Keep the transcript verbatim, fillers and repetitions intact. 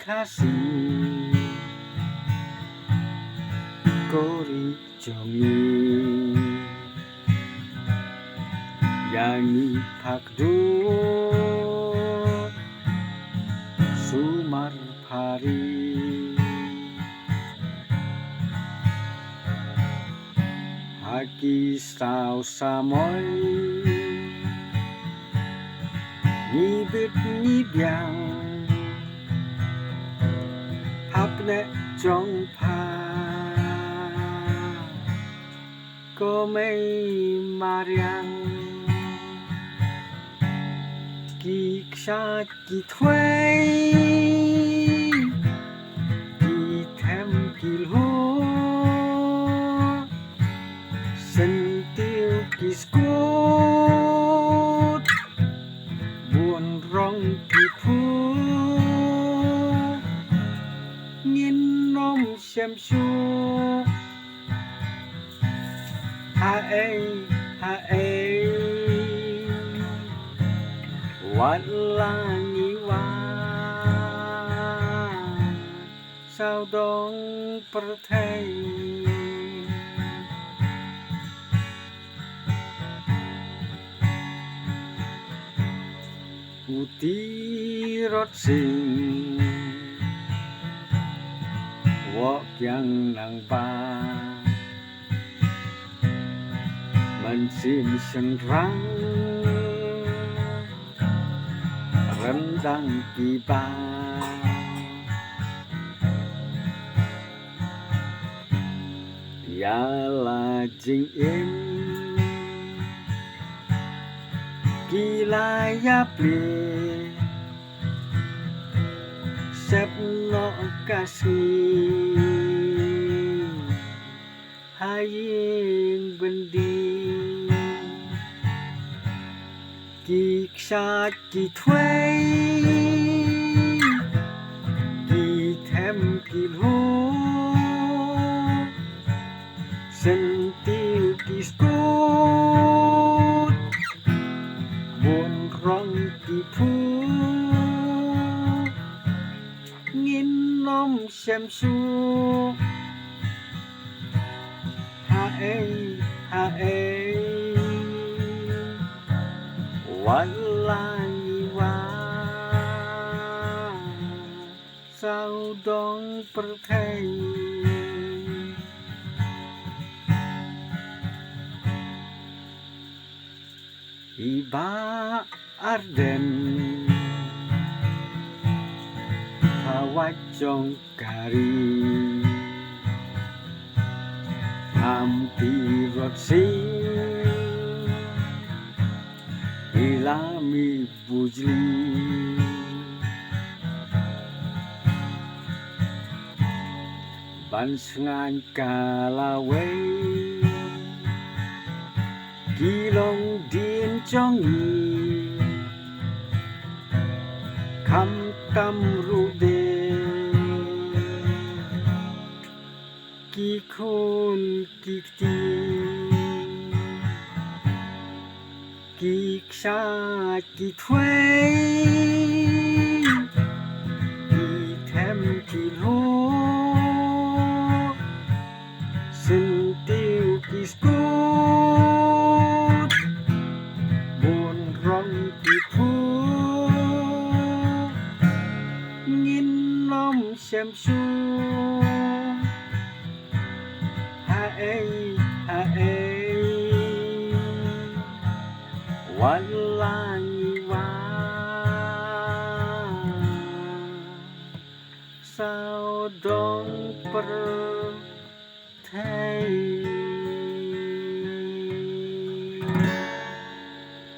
Khasi, ko ri jong ngi, ïa ngi phak duh sumar phari. Ha ki saw samoi ngi bit ngi biang hapdeng jong pha, ko mei mariang. Ki ksat ki thwei, ki them ki lhuh, syntiew ki skut, bun rong ki phuh, ngin ym shem shuh. Haei, haei, wat la ngi wad sawdong pyrthei. U Tirot Sing wok kiang nang ba, mynsiem shynrang ryndang ki ba. Ïa la jingim ki la ïa plie, sep noh ka sngi ha ïing byndi. Ki ksat ki thwei, ki them ki lhuh, syntiew ki skut, bun rong ki phuh, ngin ym shem shuh. Haei, haei, wat la ngi wad sawdong pyrthei. I Bah Ardent, ha wad jong ka ri, Ngam Tirot Sing, i la mih bujli. Ban sngain ka lawei ki longdien jong ngi, khamtam ruh de ki khun ki kti, ki ksat ki thwei, ki them ki lhuh, syntiew ki skut, bun rong ki phuh, ngin ym shem shuh. Haei, haei, wat la ngi wad sawdong pyrthei.